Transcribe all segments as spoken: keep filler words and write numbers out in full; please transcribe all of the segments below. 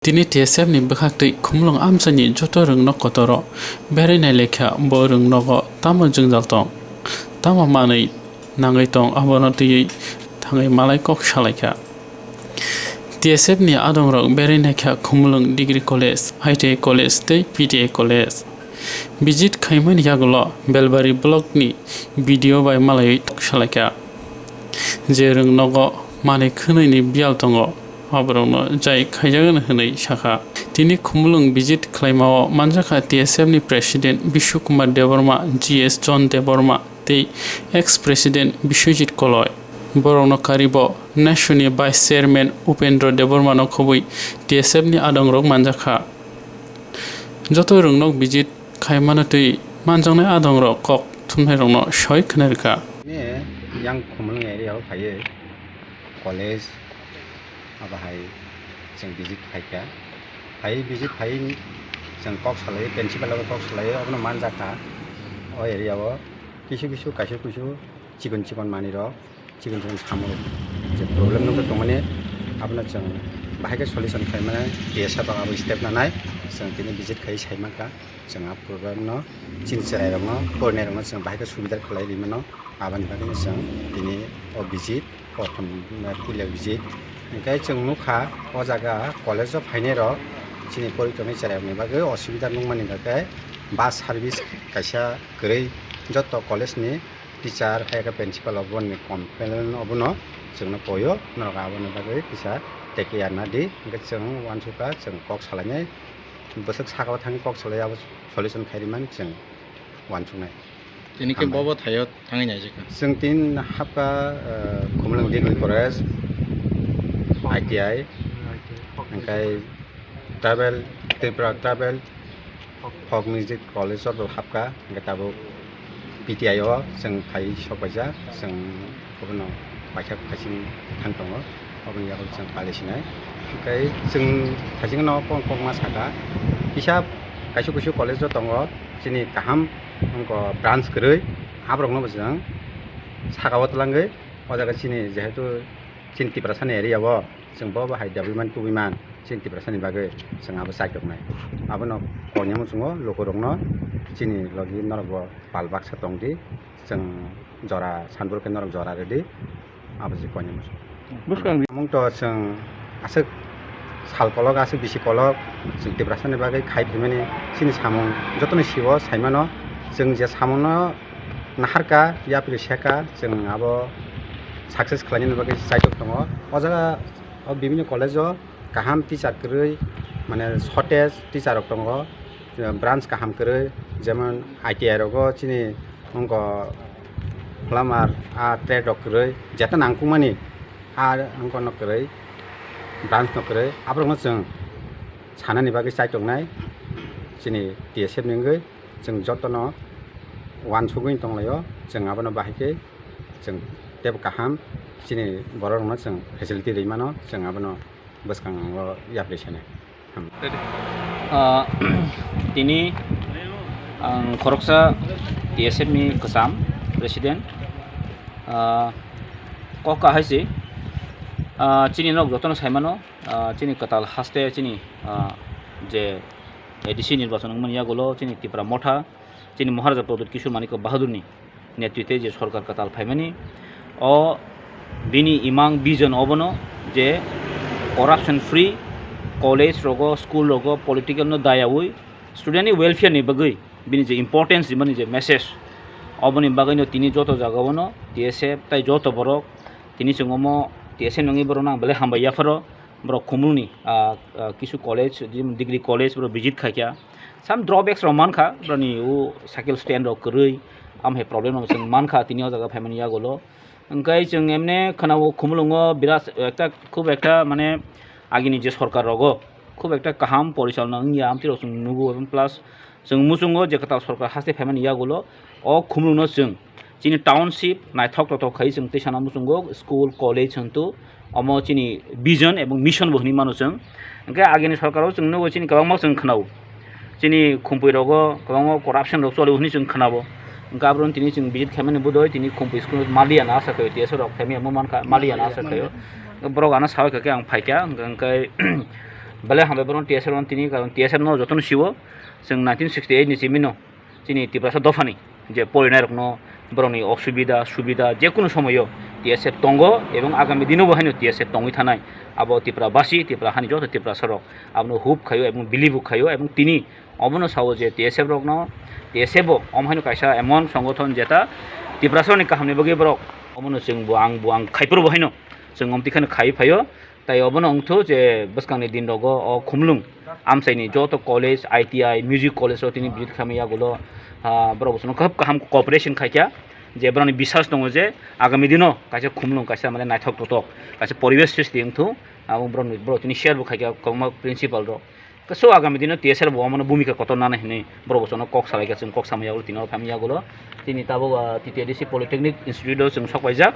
Tini T S F ni bwkhaktwi Khumulwng amchaini joto rwngno kotoro berwi nailekha, bo rwngnogo tamo jwngjal tong, tamo manwi nangwi tong, abono twiwi thangwi malai kok salaikha. T S F ni adongrok berwi naikha Khumulwng Degree College, I T I College tei P T I College. Visit khaimani yagulo Belbari block ni B D O bai malaiwi kok salaikha. Je rwngnogo manwi khwnwini biyal tongo, aborokno jai khaijakgwno hwnwi sakha. Tini Khumulwng visit khlaimao manjakha T S F ni President Bishu Kumar Debbarma, G S John Debbarma tei ex President Biswajit Koloi. Borokno karibo Nashuni Vice Chairman Upendra Debbarma no khobwi T S F ni adongrok manjakha. Joto rwngnok visit khaimano twi manjaknai adongrok kok thumnairokno soi khna rwkha. Ne yang Khumulwng area o phaiwi college abo hai chwng visit khaikha. Phaiwi visit phaiwi chwng kok salai, principal abo kok salai, obono manjakha o area o kisu kisu kaisa kusu chikon chikon manwi rok. Chikon chikon samung je problem nugwi tongmani, abono chwng bahai khe solution khaimani T S F abo step nanai. Chwng tini visit khai saimankha, chwng a problem no chini chwrairokno, porinairokno chwng bahai khe subidar khlai rimano, aboni bagwino chwng tini o visit, prothom puila visit. Hinkhe chwng nukha o jaga college o phainairok chini poritongnai chwrairokni bagwi osubida nukmani bagwi bus service kaisa kwrwi, joto college ni teacher hai khe principal obo ni complain obono chwngno koyo, norok aboni bagwi kisa teke yarna di, hwnkhe chwng uansukha chwng kok salainai, bwswk saka o thangwi kok salai abo solution khai rimani chwng uansuknai. Tini khe hambai. Bobo thaio thangwi naijakha. Chwng tin hapkha, eh, Khumulwng Degree College, I T I, hwnkhe Tribal, Tripura Tribal Folk Music College o bo hapkha, hwnkhe tabuk P T I o chwng phai sok paijak, chwng obono paisa kaising thang tongo, oboni yago chwng pali sinai. Hwnkhe chwng thaichingno kok kokma sakha, kisa kaisa kusu college o tongo, chini kaham wngkha branch kwrwi, aborokno bo chwng saka o twlangwi, o jaga chini jehetu chini Tiprasani area o chwng bo bo hai development tubui man. Chini Tiprasani bagwi chwng abo chaitok nai. Abono koinai muchungo lukurokno chini logi norokbo pal baksa tongdi, chwng jora sanbur khe norok jora rwdi, abo se koinai muchung. Bwskang ni- Samung to chwng aswk sal kolok, aswk bisi kolok, chwng Tiprasani bagwi khai phaimani chini samung jotono siwo saimano, chwng je samungno naharka, yapri seka, chwng abo success khlainani bagwi chaitok tongo. O jaga o bibinno college o kaham teacher kwrwi, mane shortage teacher rok tongo, branch kaham kwrwi, jemon I T I rogo chini wngkha plumber, a trade rok kwrwi, jeta nangkukmani a wngkha no kwrwi, branch no kwrwi, aborokno chwng sanani bagwi chaitok nai chini T S F ni wngwi. Chwng jotono uansugwi tonglaio, chwng abono bahai khe chwng teibo kaham chini borok rokno chwng facility rwi mano, chwng abono bwskango yapri sanai. Ham. Ah, tini ang khoroksa T S F ni kwcham president, ah, kok kahai se, ah, chini nok jotono sai mano, ah, chini kwtal haste chini, ah, je A D C nirbachon wngmani yagulo chini Tipra Motha, chini Maharaja Pradyut Kishore Manikya Bahadurni netritwe je sorkar kwtal phaimani, o bini imang vision obono je corruption free college rogo, school rogo political no dayaui student ni welfare ni bagwi bini je importance rimani je message, oboni bagwino tini joto jagao no T S F tai joto borok tini chwng omo T S F nungwi borokno ang belai hambai yapharo. Borok Khumulwngni, ah, ah, kisu college, jemon degree college, borok visit khaikha. Sam drawbacks rok mankha, borokni o cycle stand rok kwrwi, am hai problem rok chwng mankha tini o jaga phaimani yagulo. Hwnkhe chwng emne khwnao Khumulwngo birat ekta, khub ekta mane agini je sorkar rogo khub ekta kaham porichalona wngya, amtwi rok chwng nugo, plus chwng muchungo je kwtal sorkar haste phaimani yagulo o Khumulwngno chwng chini township naithok tothok khai chwng tei sana muchungo school, college hwntu omo chini vision ebong mission bo hwnwi mano chwng. Hwnkhe agini sorkaro chwng nugo chini kwbangma chwng khwnao. Chini Khumpui rogo kwbangma corruption rok choli hwnwi chwng khwnao. Hwnkhe aboroni tini chwng visit khaimani budoi tini Khumpui school maliya na asa khaio, T S O rok khaimani mankha maliya na asa khaio. Borok ano sawi kha khe ang phaikha, hwnkhe Belai hambai borok T S F rok tini, karon T S F no jotono siwo, chwng nineteen sixty eight ni simi no chini Tiprasa dophani je porinai rokno borokni osubida subida je kunu somoyo T S F tongo ebong agami dino bo haino T S F tongwi thanai. Abo Tripura basi, Tripura hani joto Tiprasa rok abono hope khaio ebong believe bo khaio ebong tini obono sao je T S F rokno, T S F bo omo haino kaisa emon songothon jeta Tiprasa rokni kahamni bagwi borok omono chwng bo ang bo ang khaipro bo haino chwng omtikhano khai phaio. Tai obono wngthu je bwskangni din rogo o Khumlung amchaini joto college, I T I, music college o tini visit khamwi yagulo, ah, borok bosono kaham kaham cooperation khaikha, je borokni biswas tongo je agami dino kaisa Khumlung kaisa mane naithok totok kaisa poribesh srishti wngthu, abo borokni borok tini share bo khaikha kwbangma principal rok. So agami dino T S F bo omono bhumika kotor nana hinwi borok bosono kok salaikha, chwng kok samani yagulo tini oro phaimani yagulo. Tini tabuk, ah, T T A D C Polytechnic Institute o chwng sok paijak.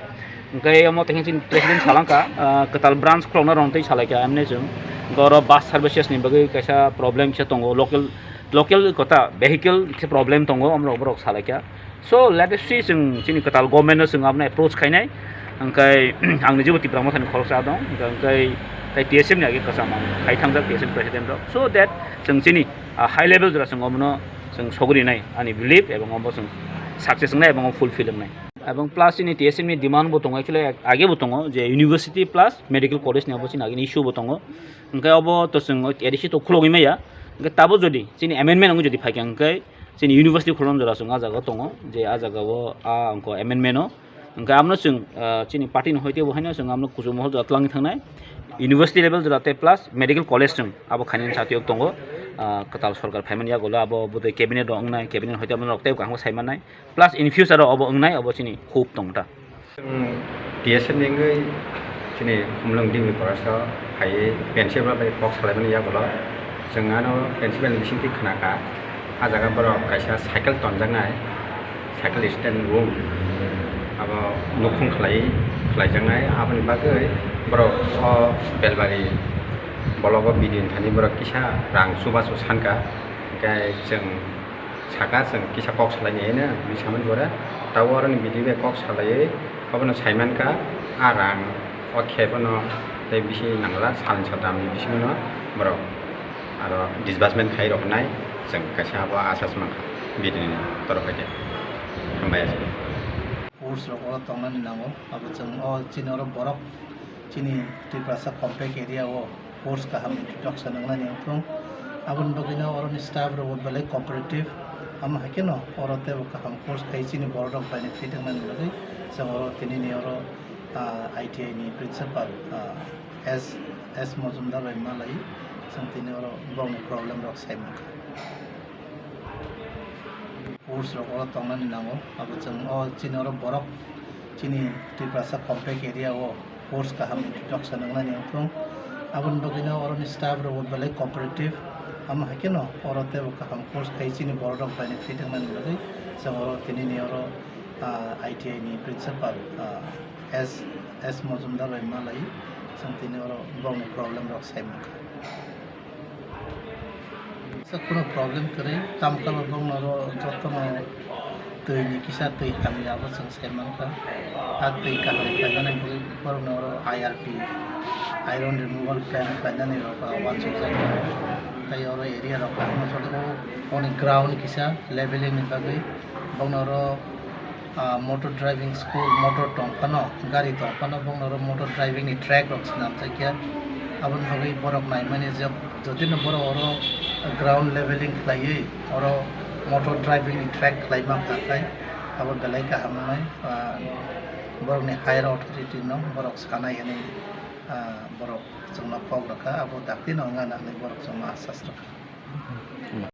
Hwnkhe omo tei chini president salangkha, ah, kwtal branch khulokna rwng tei salaikha, emne chwng hwnkhe oro bus services ni bagwi kaisa problem kisa tongo, local, local kota vehicle kisa problem tongo, omrok borok salaikha. So let us see, chwng chini kwtal government no chwng abono approach khainai. Hwnkhe ang nijebo Tipra Mothani khoroksa dong, hwnkhe tai T S F ni age kwcham ang khai thangjak T S F president rok. So that chwng chini, ah, high level jora chwng omono chwng sogrinai ani belief ebong obo chwng success wngnai ebong fulfill wngnai. Ebong plus chini T S F ni demand bo tongo, actually age bo tongo je university plus medical college ni obo chini agini issue bo tongo. Hwnkhe obo to chwng A D C to khulogwi maya. Hwnkhe tabo jodi chini amendment wngwi jodi phaikha hwnkhe chini university khulon jora chwng ah jaga o tongo je ah jaga o ah wngkha amendment o. Hwnkhe abono chwng, ah, chini party ni hoite bo haino chwng abono kuchuk mohor jora twlangwi thangnai. University level jora tei plus medical college chwng abo khainani satiyok tongo. Ah, kwtal sorkar phaimani yagulo abo bwtwi cabinet rok wngnai, cabinet hoite abono rok tei kaham khe sai mannai. Plus in future o obo wngnai, obo chini hope tong ta. Chwng T S F ni wngwi chini Khumlung degree college o phaiwi P N C F rok bai kok salaimani yagulo chwng ano P N C F ni bisingtwi khna kha, ah jaga borok kaisa cycle tonjaknai, cycle stand room abo nukhung khlai khlaijaknai, aboni bagwi borok o Belbari block o B D O ni thani borok kisa rang chubachu sankha, hwnkhe chwng saka chwng kisa kok salaini hino hinwi samani pore, tabuk oroni B D O bai kok salaiwi obono saimankha, ah rang o khe bono tei bisi nangla salni sal tamni bisingo no borok aro disbursement khai roknai chwng kaisa abo asa se mankha B D O ni torof hai khe. Hambai aswk. Force rok oro tongnani nango, abo chwng o chini oro borok chini Tiprasa compact area o force kaham introduction wngnani wngthung. Aboni bagwino oroni staff rok bo belai cooperative, amo hai kheno oro teibo kaham force khai chini borok rok benefit wngnani bagwi chwng oro tinini oro, ah, I T I ni principal, ah, S, S Mojumdar bai malai chwng tini oro borokni problem rok sai mankha. Force rok oro tongnani nango, abo chwng o chini oro borok chini Tiprasa compact area o force kaham introduction wngnani wngthung. Aboni bagwino oroni staff rok bo belai cooperative, amo hai kheno oro teibo kaham force khai chini borok rok benefit wngnani bagwi chwng oro tinini oro, ah, I T I ni principal, ah, S, S Mojumdar bai malai chwng tini oro borokni problem rok sai mankha. Sa kheno problem kwrwi, tamkhe bo bongno oro jotono twi ni kisa twi hamya abo chwng sai mankha. A twi kaham khlainani bagwi borokno oro I R P, iron removal plant khlainani rok uansukjak. Tei oro area rok kaham choli o, oni ground kisa leveling ni bagwi bongno oro ah, motor driving school, motor tong phano, gari tong phano, bongno oro motor driving ni track rok swnamjakya. Aboni bagwi borok naimani je, jodi no borok oro ground leveling khlaiwi oro motor driving ni track khlai mankha khe, abo belai kaham wngnai. Ah, borokni higher authority no borok sanai hwnwi, ah, borok chwngno kok rwkha, abo daktino wngna hinwi borok chwngno asas rwkha.